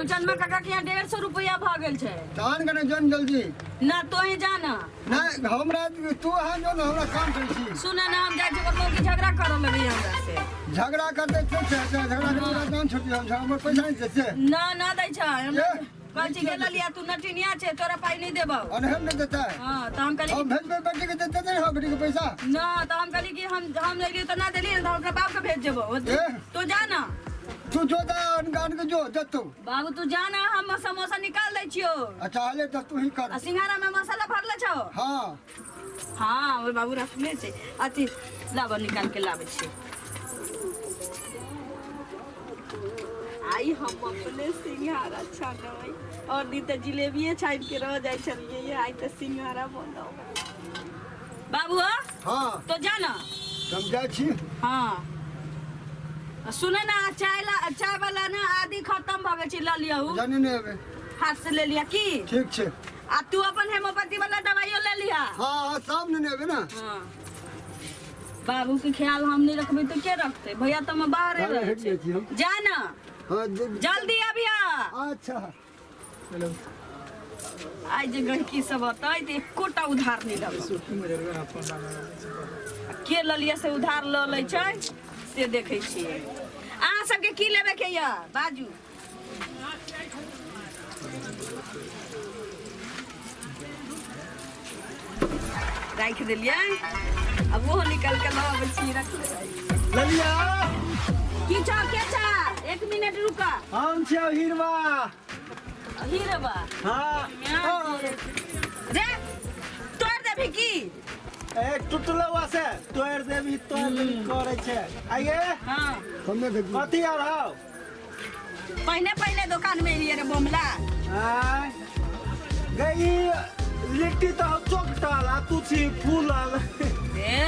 गुलचनमा काका के यहाँ 150 रुपया भऽ गेल छै। तहन कने जन जल्दी। ना तो ही जाना। नहीं हमरा तू अहाँ जो ना हमरा काम करै छी। सुन ना, हम जाइ छी, ओकर मौगी झगड़ा करऽ लगैया हमरा से। झगड़ा करते ठीक छै, झगड़ा करते जान छोटी, हम हमर पैसा नहीं दै छै। ना ना दै छै हमरा। ए, कहै छी गेल लिया तू नटिनिया छै, तोरा पाइ नहीं देबौ। अनहर नहीं देता है। हाँ तऽ हम कहली हम भेजबै बेटी के, देते नहीं हो बेटी के पैसा। ना तऽ हम कहली कि हम लेलियै तऽ ना देलियै, तऽ ओकरा बाप के भेज देबौ। ए? तू जा ना। तू जो दा अनगान के जो जतो। बाबू तू जा ना, हम समोसा निकाल दै छियौ। अच्छा हले तऽ तू ही कर। आ सिंघाड़ा में मसाला भरले छौ? हाँ। हाँ हमर बाबू रखने छै। अथी लाबऽ, निकाल के लाबै छियै। आइ हम अपने सिंघाड़ा छानबै। और दिन तऽ जिलेबिये छानि के रह जाइ छलियै, आइ तऽ सिंघाड़ा बनब। बाबू हो। हाँ। तो जा ना। हम जाइ छी। हाँ आ सुने ना, चाय ला, चाय वाला ना आदि खत्म भऽ गेल छै, लऽ लियौ। जानी नहीं अबे। हाथ से ले लिया की? ठीक छै। आ तू अपन हेमोपैथी वाला दवाइयो ले लिहा। हाँ हाँ सब ने अबे ना। हाँ बाबू के ख्याल हम नहीं रखबै तऽ के रखतै? भैया तऽ हम बाहरे अरे, रहै हटि जाइ छी हम। छै। जा ना। हाँ जल्दी अबिहा। अच्छा चलो। आइ जे गहिकी सब अतै तऽ एकोटा उधार नहि लेबै। के ललियै से उधार लऽ लै छै से देखै छियै। अहाँ सबके की लेबे के यऽ बाजू। राखि देलियै, अब ओहो निकल के लऽ अबै छी, रख लेबै। ललिया। की छौ, के छा? एक मिनट रुका। हम छियौ हिरवा। हिरवा? हाँ। रे तोड़ देबही की? ए टुटलौआ से तोड़ देबही, तोड़ देबही करै छै। आइए। हाँ। हमे भेजी। कथी आर हौ? पहिने पहिने दुकान में एलियै रे बोमला। आय गई लिट्टी तऽ हौ चोकटल आ तू छी फूलल। ए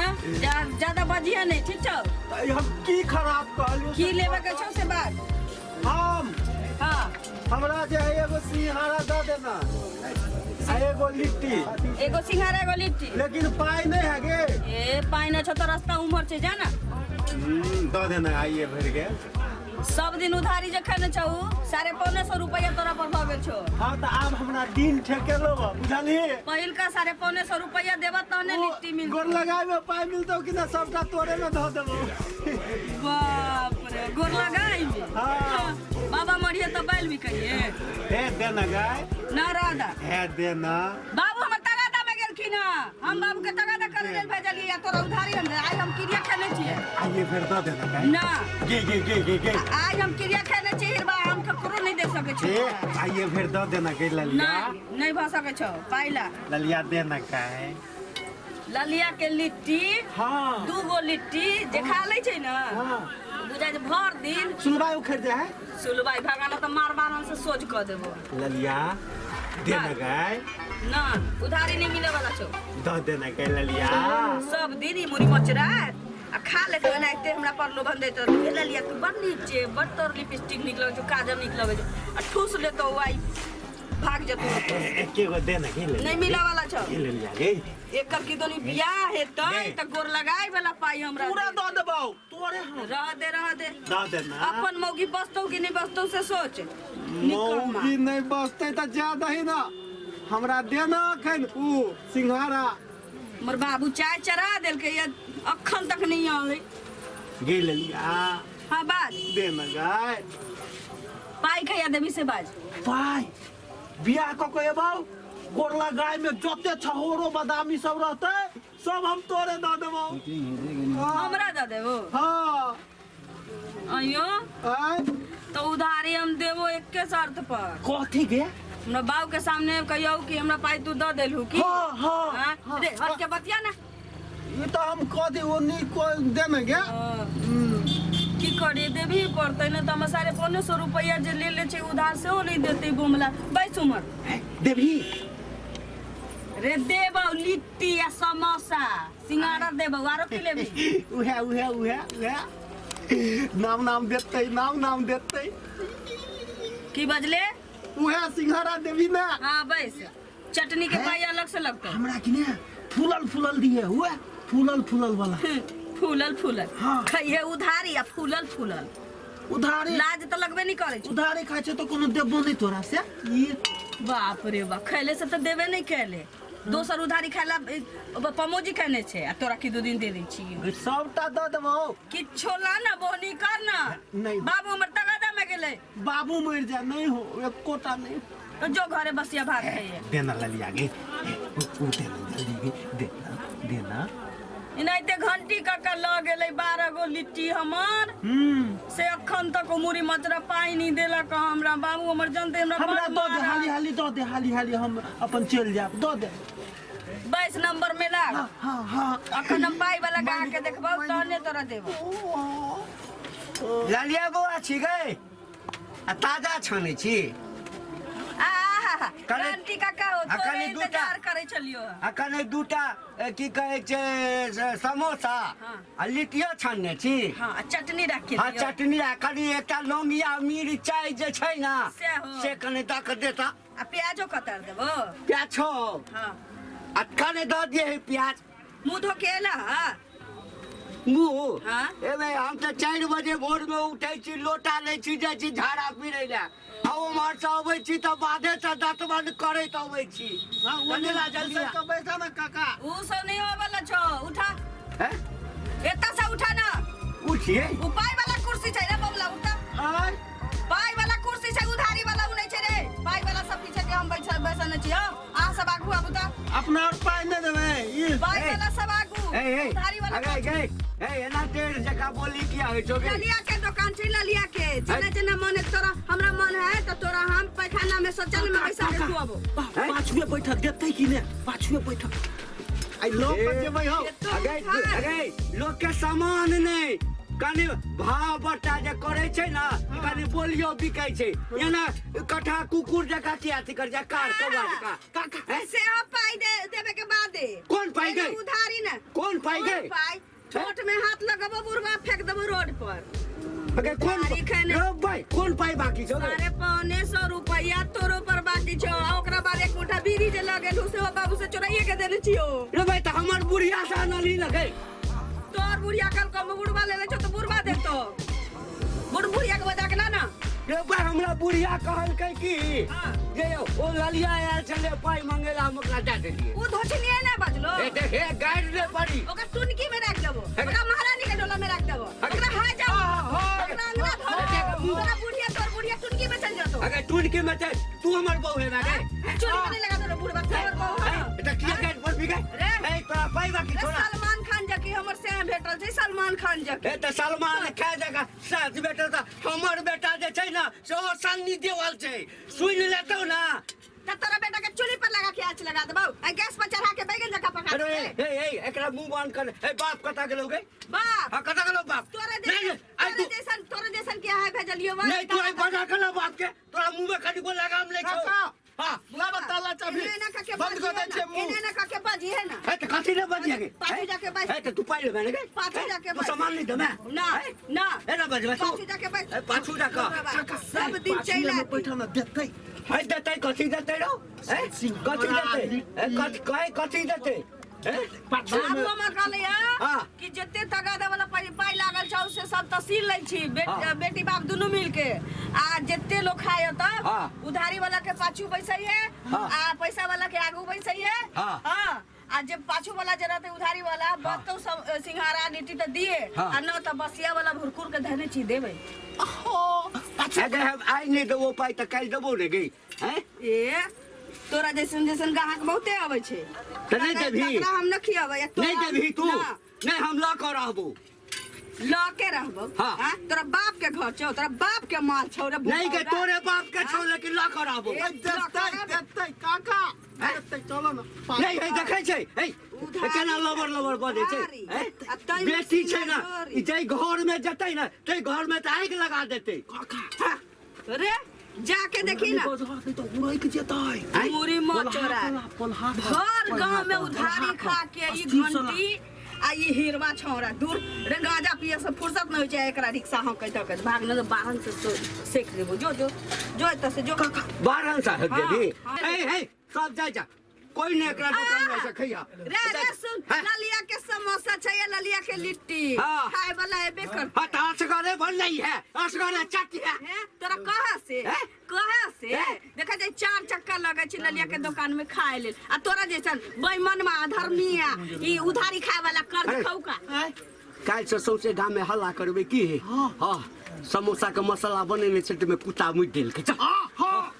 ज्यादा बजिहे नहीं, ठीक छौ? तऽ ई हम की खराब कहलियौ? की लेबे के छौ से बात। हम हाँ। हमरा जे है एगो सिंघाड़ा दऽ देना आ एगो लिट्टी। एगो सिंघाड़ा एगो लिट्टी। लेकिन पाइ नहीं है गे। ए पाइ न छौ तऽ रास्ता उम्हर छै, जा ना। दऽ देना आइए भरि गेल। सब दिन उधारी जे खेने छौ 775 रुपया तोरा पर भऽ गेल छौ। हाँ तऽ आब हमरा दिन ठेकेलो बा, बुझलही? पहिलका 775 रुपया देबऽ तहने लिट्टी मिलतौ। गोर लगाय में पाइ मिलतौ कि ना? सबटा तोरे में धऽ देबौ। बाप रे, गोर लगाय में? हाँ। बाबा मरिए तऽ बैल भी कहिए। हे देना गाय। ना राधा। हे देना। बाबू हमर तगादा में गेलखिन हँ, हम बाबू के तगादा करे लेल भेजलियै या तोरा उधारी हम आइ हम क्रिया खेने छियै। आइए फेर दऽ देना गाय। ना। गे गे गे गे गे। आइ हम क्रिया खेने छियै हिरबा, हम ककरो नहीं दे सकै ए छियै। आइए फेर दऽ देना गे ललिया। नहीं नहीं भऽ सकै छौ पाइला। ललिया देना गाय। ललिया के लिट्टी। हाँ। दू गो लिट्टी जे खा लै छै ना। हाँ। बुझाइ छै भर दिन। सुनबाई उखड़ जाए है? सुलबाई भगाना तऽ मार मार से सोझ कऽ देबो। ललिया देना गाय। ना उधारी नहीं मिले वाला छौ। दऽ देना गाय ललिया। सब दिन ई मुड़ी मचरात आ खा लेते एनाहिते हमरा पर लोभन दैत रहतौ। हे ललिया तू बड़ नीक छै, बड़ तोर लिपस्टिक नीक लगै छौ, काजल नीक लगै छौ, आ ठूस लेतौ आइ भाग जेतौ। एके गो देना गे ललिया। नहीं मिले वाला छौ। गे ललिया गे। एकर की दोनी बियाह हेतै तऽ गोर लगाय वाला पाइ हमरा पूरा दे। दऽ देबौ तोरे हम। रह दे, रह दे। दऽ देना। अपन मौगी बचतौ कि नहीं बचतौ से सोच। निकम्मा। मौगी नहीं बचतै तऽ जा दही ना, हमरा देना अखन ऊ सिंघाड़ा। मोर बाबू चाय चढ़ा देलकै या अखन तक नहीं आलै। गे ललिया। हाँ बाज। देना गाय। पाइ कहिया देबी से बाज। पाइ बियाह कऽ के एबौ गोरला गाय में जते छहोरो बादामी सब रहतै सब हम तोरे दऽ देबौ। हमरा दऽ देबो? हाँ। अयो। आँय? तो उधारी हम देबो एके शर्त पर। कथी गे? हमरा बाबू के सामने कहियौ कि हमरा पाइ तू दऽ देलहु की? हाँ, हाँ, हाँ? हाँ। रे हट के बतिया ना। ई तऽ हम कह दी ओ नी को देने गे। हाँ। की करी, देबही पड़तै ने तऽ हम 775 रुपया जे ले ले छै उधार सेहो नहीं देतै बोमला। बैस उमर। देबही? रे देबौ लिट्टी आ समोसा सिंघाड़ा देबौ, आरो की लेबही? उहे उहे उहे उहे नाम नाम देतै, नाम नाम देतै। की बजले? उहे सिंघाड़ा देबही ना। हाँ बैस, चटनी के पाई अलग से लगतौ। हमरा कि ने फूलल फूलल दिए, हुए फूलल फूलल वाला। फूलल फूलल। हाँ। खइहे उधारी आ फूलल फूलल। उधारे लाज तऽ लगबे नहि करै छै। उधारे खाइ छै तऽ कोनो देबो नहि तोरा से ई। बाप रे बाप, खैले से तऽ देबे नहि कैले। दोसर उधारी खाइला पमोजी खेने छै आ तोरा की 2 दिन दे दै छियै। सबटा दऽ देबौ। किछो ला ना, बोहनी कर ना। नहि। बाबू हमर तगादा में गेलै। बाबू मरि जाए, नहि हो एकोटा नहि। तो जो घरे बसिया भात खाइए। देना ललिया गे, उ देना जल्दी गे, देना देना। एनाहिते घंटी कऽ के लऽ गेलै 12 गो लिट्टी हमर। से अखन तक ओ मुरी मचरा पानि नहि देलक हमरा। बाबू हमर जनते हमरा हमरा बड़ दऽ दे। मारत। हाली हाली दऽ दे, हाली हाली हम अपन चलि जायब, दऽ दे। 22 नंबर में लाग। हाँ हाँ हाँ। अखन हम पाइ वाला गाह के देखबौ तहने तोरा देबौ। ललिया बौआ छी गै, आ ताजा छानै छी? आहा, घंटी काका हो, आ तोरे कनि दूटा- इंतजार करै छलियो। आ कने दूटा की कहै छै से समोसा। हाँ। आ लिट्टियो छानने छी? हाँ, आ चटनी राखि हाँ। दियौ। चटनी आ कनि एकटा लौंगिया मिरचाइ जे छै ने से हो। से कनि दऽ कऽ देता। आ प्याजो कतर देबो? प्याज छौ? हाँ। आ कने दऽ दिए है प्याज। मुँह धो के एला? मुँह? हाँ। एमे हम तऽ 4 बजे भोर में उठै छी, लोटा लै छी, जाइ छी झाड़ा पीरै लए आ उम्हर से अबै छी तऽ बाधे से दतमन करैत अबै छी। हाँ, ओ कने ला जल्दी आ। के बैठा ना काका। उ सब नहीं होवे वाला छौ, उठा। हैं? एतऽ से उठा ना। उठिए। उ पाइ वाला कुर्सी छै रे बमला, उठा। आय। पाइ वाला कुर्सी छै, उधारी वाला उ नहि छै रे। पाइ वाला सब पीछे के हम बैठल बैसल छी। हँ, अहाँ सब आगू आबू तऽ। अपना और पाइ नहि देबै ई। पाइ ए। वाला सब आगू, ए ए उधारी वाला अगे पाछू। गे ए, एना टेढ़ जकाँ बोली किया होइ छौ गे? ललिया के दुकान छै, ललिया के जेना जेना मन है तोरा, हमरा मन है तऽ तोरा हम पैखाना में शौचालय में बैसा के खुआबो। हैं? पाछुए बैठक देतै कि ने? पाछुए बैठक आइ लऽ कऽ जेबै हौ। एतो अगे उठा। अगे, लोक के सामान नहि, कनि भाव बट्टा जे करै छै ने, कनि बोलियो बिकै छै। एना कठा कुकुर जकाँ किया अथी करै छै? कार कौआ जकाँ। काका। हैं? से हम पाइ दे देबे के बादे। कोन पाइ गै? पहिले उधारी ने। कोन पाइ गै? कोन पाइ? ठोठ में हाथ लगबो बुढ़वा, फेंक देबो रोड पर। अगे कोन उधारी खेने। रौ भाइ, कोन पाइ बाकी छौ गे? 775 रुपया तोरो पर बाकी छौ आ ओकरा बाद एक मुठा बीड़ी जे लऽ गेल से बाबू से चोराइए के देने छियो। रे भाइ, तऽ हमर बुढ़िया से आनलही ने गै? तोर बुढ़िया कल कम बुढ़वा लेले छौ तऽ बुढ़वा देतो। बुढ़ बुढ़िया के बजा के ला ना। रे भाइ, हमरा बुढ़िया कहलकै कि हाँ। जे ओ ललिया आयल छलै पाइ मंगै ला, हम ओकरा दए देलियै। उ धोछनिए ने बजलो। ए देख, हे गाड़ि ले पड़ी। ओकरा टुनकी में राख देबो, ओकरा महारानी के डोला में राख देबो, ओकरा हाय जाओ, ओकरा अंगना धरो, ओकरा बुढ़िया, तोर बुढ़िया टुनकी में चल जतो। अगर टुनकी में छै, तू हमर बहू हेबे गे? चोरी में नहीं लगा दो बुढ़वा, तोर बहू ए, हौ। तऽ किया गाड़ि पर बिकै? रे। ए, तोरा पाइ बाकी रे छौ ना? सलमान खान जकी हमर से भेटल छै, सलमान खान जकी। ए तऽ सलमान खान जकाँ साथ बेटा तऽ हमर बेटा जे छै ने से ओ सन्नी देवल छै, सुनि लेतौ ना। त तोरा बेटा के चूल्ही पर लगा के आँच लगा देबौ आ गैस पर चढ़ा के बैगन जकाँ पका अरे देबै। ए ए, एकरा मुंह बंद कर। ए, बाप कतऽ गेलौ गे? बाप। हाँ, कतऽ गेलौ बाप? तोरे नहीं, जैसन नहीं, आइ तोरे तू जैसन, तोरे जैसन के है भेजलियो। नहीं, तू आइ बजा के ना बाप के, तोरा मुंह में कनिको लगाम नहि छौ। काका। हाँ। लाबऽ ताला चाभी। एने एने कके बंद कऽ दै छियै एने मुँह। एने कके बाजी है ना। ए तऽ कथी ले बजिया गे? पाछू जाके बैस। ए तऽ तू पाइ लेबे ने गे? पाछू ए, जाके तू बैस। सामान नहि देमे? ना ना। ए ना बजबे तू। पाछू जाके बैस। ए, पाछू जाके। काका, सब दिन चलि पाछुए आती। बैठा ना, देतै। है देतै, कथी देतै रौ? ए, कथी देतै? ए, कथी कहे, कथी देतै? ए पाछुए बाबू में हमर कहले हाँ। कि जते तगादा वाला पाइ पाइ लागल छौ से सब तसील लै छी हाँ। बेटी बाप दुनू मिल के आ जते लोग खाय त हाँ। उधारी वाला के पाछू बैसै है हाँ। आ पैसा वाला के आगू बैसै है। हाँ। हाँ, आ जे पाछू वाला जे रहते उधारी वाला बतो सब सिंघाड़ा लिट्टी त दिए। हाँ। आ न त बसिया वाला भुरकुर के धने छी देबै। अगर हम आइ नहि देबो पाइ तऽ काल्हि देबो ने गे? हैं? ए, तोरा जैसन जैसन ग्राहक बहुते अबै छै। तऽ नहि देबही? तकरा हम न खियाबै आ तोरा नहि देबही तू? ना। नहि, हम लऽ कऽ रहबो। लऽ के रहबो? हाँ। हाँ? तोरा बाप के घर छौ, तोरा बाप के माल छौ रे नहीं के बुढ़ौरा। तोरे बाप के छौ, लेकिन लऽ कऽ रहबो। ए, देतै देतै काका, देतै, चलो ना। नहीं है, देखै छै है उधारी। केना लबर लबर बजै छै। उधारी। हैं? आ ताहिमे बेटी छै ने सिंगार ई जाहि घर में जेतै ने ताहि घर में तऽ आगि लगा देतै। काका। रे, जाके देखी ना। तऽ उड़ैक जेतै। हैं? मुरी मचोरा भर गांव में उधारी खा के ई घंटी आ ई हिरवा छौड़ा दूर रे, गांजा पिए से फुर्सत नहीं होइ छै एकरा। रिक्शा हौंकैत हौंकैत भाग न, बारहन से सेक देबो। जो जो जो एतऽ से जो। बारह साहब हाँ, देबी? हाँ। ए हे, सब जाइ जा, कोई नहीं एकरा दुकान में से खैया। रे रे, सुन। हैं? ललिया के समोसा छै, ललिया के लिट्टी हाँ। खाए वाला एबे कर। हाँ तो असगरे बन नहीं है, असगरे चट है। हैं? तोरा कहाँ से, हैं? कहाँ से हैं? देखा जाए चार चक्का लगे छै ललिया के दुकान में खाए लेल, आ तोरा जैसन बेईमानमा अधर्मिया ई उधारी खाए वाला कर्ज अरे। खौका। काल्हि से सौंसे गाम में हल्ला करबै की? हाँ, समोसा के मसाला बनेने छै तऽ कुत्ता मुति देलकै। चल।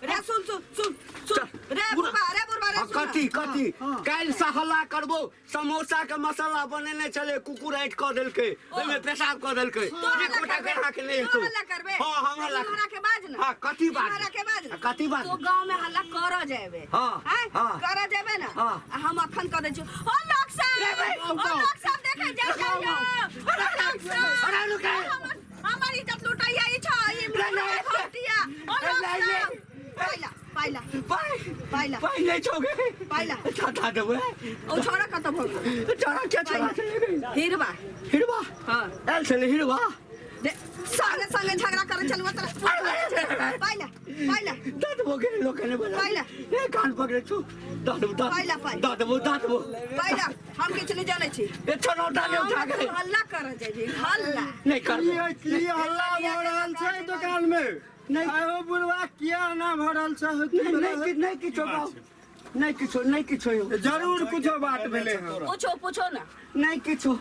रे सुन सुन सुन सुन रे बुढ़बा, रे बुढ़बा, रे हाँ, सुन। कथी कथी? काल्हि से हल्ला करबो, समोसा के मसाला बनेने छलै, कुकुर ऐठ कऽ देलकै, ओहिमे पेशाब कऽ देलकै। तो हल्ला एकोटा करबे, ग्राहक नहि तो हेतौ। हल्ला करबे। हाँ, हम हल्ला ई हमरा के बाज ना। हाँ, कथी बाज? ई हमरा के बाज ना। कथी बाज? तो गांव में हल्ला कर जेबे। हाँ, हैं? हाँ। कर जेबे ना। हाँ। आ हम अखन कह दै छियौ, ओ लोक साहब, ओ लोक साहब देखे जाय जाइयो। ओ लोक साहब, अरे रुक। हमर इज्जत लुटैया ई छ, ई रे, रे। घटिया। ओ लोक रे, रे। साहब, पाइला पाइला पाइ पाइला पाइ नहि छौ गे। पाइला। छाता देबै। ओ छोड़ा कत भऽ गेल? छोड़ा के छोड़ा के ले गई। हिरवा। हिरवा? हाँ। आयल छलै हिरवा। दे, संगे संगे झगड़ा करे छलु तोरा। पाइला पाइला। दर्द भऽ गेलै लोक ने बोला। पाइला। ए कान पकड़े छु। दर्द दर्द। पाइला, पाइला। दर्द बो दर्द बो। पाइला हम किछु नहि जानै छी। ए छोड़ा ने उठा के। हल्ला कर जेबी हल्ला। नहीं कर। की हल्ला भऽ रहल छै दुकान में? नहीं। आयो बुढ़वा किया ना भऽ रहल छै? नहीं नहीं किछो बाबू, नहीं किछो, नहीं किछो यौ। जरूर कुछो बात भेलै हँ। पूछो पूछो ना। नहीं किछो।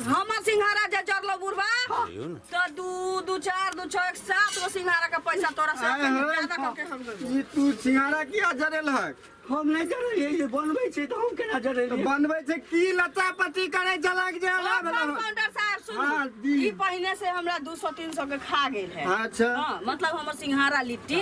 हमर सिंघारा जे जरलो बुढ़वा तो 2 2 4 2 6 7 गो सिंघारा का पैसा तोरा से आय हो। ज्यादा करके हम देबो। ई तू सिंघारा किया जरेल हक? हम नहीं जरेलियै, जे बनबै छै तऽ हम केना जरेलियै? बनबै छै की लत्ता पत्ती करै छलक जे हल्ला भेलै हँ? काउंटर साहब सुनू, हाँ, दी। ई पहिने से हमरा 200-300 के खा गेल है। अच्छा। हाँ, मतलब हमर सिंघारा लिट्टी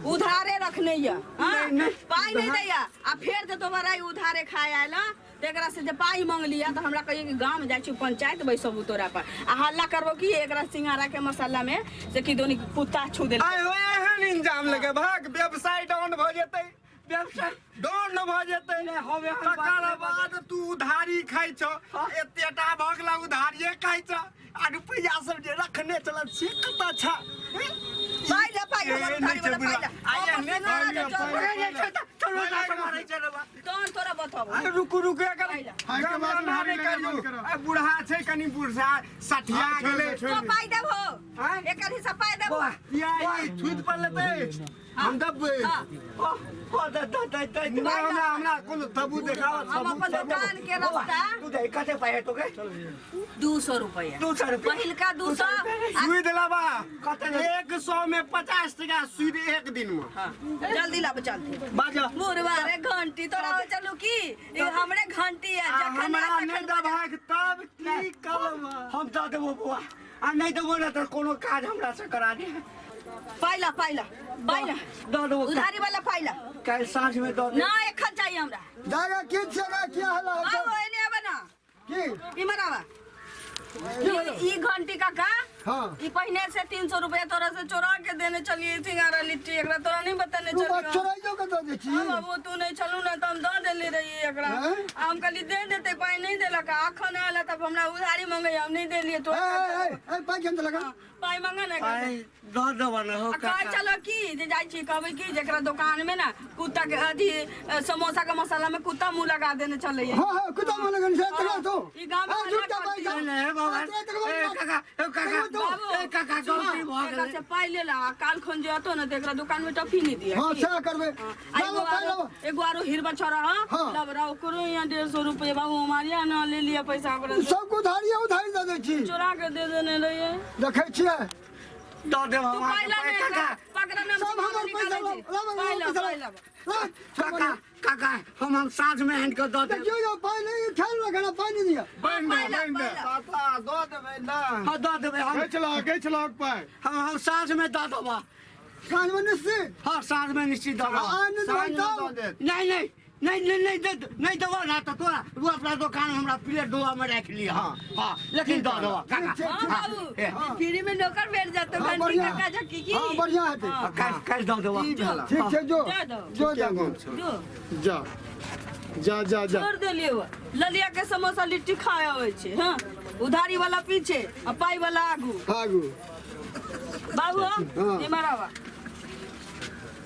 उधारे रखने या। हाँ, नहीं, नहीं। पाई नहीं दैया आ फेर जे दोबारा ई उधारे खाए आयल त एकरा से जे पाई मांग लिया त हमरा कहिए कि गांव में जाइ छी पंचायत बैसबू तोरा पर आ हल्ला करबो कि एकरा सिंघारा के मसाला में से कि दोनी कुत्ता छू देल। आय हो एहन इंजाम लगे भाग व्यवसाय डाउन भऽ जेतै। व्यवसाय डाउन भऽ जेतै। नहि, हम एहन बात तकर नहि बाद तू उधारी खाइ छौ, एतेटा भऽ गेला उधारिये खाइ छौ आ रुपैआ सब जे रखने छल से कतऽ छ? पाई ले पाई हमर ए, उधारी नहि छै वाला पाई ले। बुढ़वा। आइ हमर एहने सिंघारा जे पाई ले, जरलो, पाई ले। तहन तोरा बतबो। अरे रुकू रुकू एकर पाई ले। गमना नहि करियौ। आ बूढ़ा छै कनि बूढ़ा सठिया गेलै। तो पाई देबहो, आँय? एकर हिस्सा पाई देबहो। किया ई छूत पर लेतै? हम देबै। हाँ। नहि, हमरा हमरा कोनो तबू देखाओ। हम अपन दुकान के रास्ता तू दे कते पाइ हेतौ गे? 200 रुपया। 200 रुपया। पहिलका 200 सुइद लेबा। कते लेबै? 100 में 50 टका सुइद एक दिन में। हाँ, जल्दी लाब जल्दी। बाजऽ। बुढ़वा रे घंटी तोरा हो चलू की ई हमरे घंटी है, आ जखन हमरा आए नहि तखन देबहक तब की करब? हम दऽ देबो बौआ, आ नहि देबो ने तऽ कोनो काज हमरा से करा दे। पाइला पाइला पाइला। दऽ देबो। उधारी वाला पाइला। काल्हि साँझ में दऽ देब। ना एखन चाहिए हमरा। दादा की छै रे, की हल्ला होइ छै? आबो एने आबे ना। की? इमहर आबा। ई घंटी काका, हाँ। ई पहिने से 300 रुपया तोरा से चोरा के देने चलिए सिंघारा लिट्टी, एकरा तोरा नहीं बताने तू चलियो। बात चोराइयो के दऽ दै छी? हाँ बाबू, तू नहीं चलू ना तो हम दऽ देले रहिए एकरा। हैं? आ हम कहली दे देते, पाई नहीं देलक। अखन आयल तब हमरा उधारी मंगे, हम नहीं देलिए तो। ए, ए, ए, ए, पाइ केहन देलक? पाई मंगे ना। पाइ दऽ देबऽ ने हो आ कहै काका। चलो की जे जाइ छी कहबै की जेकरा दुकान में ना कुत्ता के अथी समोसा के मसाला में कुत्ता मुंह लगा देने चलैया। हाँ हाँ, कुत्ता मुँह लगन छै, तकरा तो। ई गाँव में ए, झूठा हल्ला पाइ करती खा। नहि, हे बाबा। ए, तकरा ए काका, ए काका, बाबू, ए काका, गलती भऽ एकरा गेलै। से पाइ ले ला, आ काल खन जे अतो ना त एकरा दुकान में टफी नहीं दिया। हाँ, की? सएह करबै। आ लाबो, एगो पाइ आरो लाबो। एगो आरो हिरबा छोरा हाँ, हाँ। लबरा ओकरो यहाँ 150 रुपया बाबू हमारे यहाँ ना ले लिया पैसा ओकरा से। सबके उधारिये उधारी दऽ दै छी। चोरा के दे देने रहिए। देखै छियै। दऽ देब तू हम पाइ ला अहाँके ने, पाइ, काका। पकड़ा ना, सब हमर पैसा निकालै लाउ, छी। लाबो, लाबो, पाइ ला, पैसा पाइ लाउ। ला। लाउ, काका, काका, हम साँझ में आनि कऽ दऽ देब। देखियौ यौ, पाइ नहि खेल लग ना, पाइ नहि दिअ। पाइ ला, पाइ ला। काका, दऽ देबै ना। हाँ, दऽ देबै हम। पाइ। हम साँझ में दऽ देबऽ। साँझ में निश्चित? हाँ, साँझ में निश्चित दऽ देबऽ। आ नहि देबै तब? नहीं नहीं नहीं नहीं नहीं दे नहीं देबो ना तो तोरा तू अपना दुकान में हमरा प्लेट धोआ में रख लिया। हाँ हाँ, लेकिन दऽ देबो काका। ठीक, हाँ ठीक। बाबू, हाँ, फ्री में नौकर बैठ जातो हाँ, घंटी बढ़िया। काका झकी की। हाँ, बढ़िया हेतै। हाँ। काल्हि काल्हि दऽ देबो। ठीक छै, जो दे दो। जो दे जो जा जा जा जा। छोड़ देलिए वो। ललिया के समोसा लिट्टी खाए आबै छै। हाँ, उधारी वाला पीछे आ पाई वाला आगू। आगू। बाबू हाँ। इमहर आवा,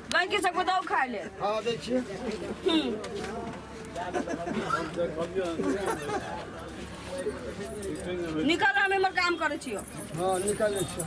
गंकी सब बताओ खाए ले। हाँ, दै छियै। करै छियो। हाँ, निकालै छियै।